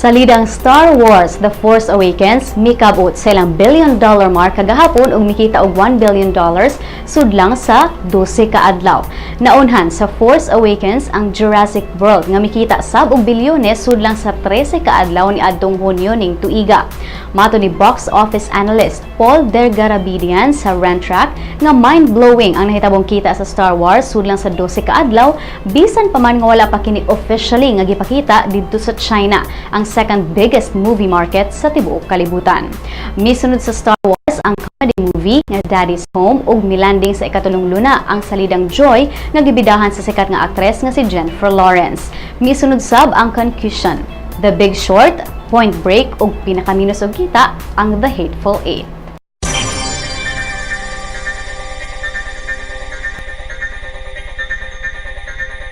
Salidang Star Wars: The Force Awakens mikabot sa ilang billion dollar mark kagahapon ug mikita og $1 billion sudlang sa 12 ka adlaw. Naunhan sa Force Awakens ang Jurassic World nga mikita sab og bilyones sudlang sa 13 ka adlaw ni adtong Hunyo ning tuiga. Mato ni box office analyst Paul Dergarabedian sa Rentrak nga mind-blowing ang nahitabong kita sa Star Wars sudlang sa 12 ka adlaw, bisan pa man nga wala pa kini officially nga gipakita didto sa China, ang second biggest movie market sa tibuok kalibutan. Misunod sa Star Wars ang comedy movie nga Daddy's Home ug milanding sa ikatulong luna ang salidang Joy nga gibidahan sa sikat nga aktres nga si Jennifer Lawrence. Misunod sab ang Concussion, The Big Short, Point Break ug pinakaminos og kita ang The Hateful Eight.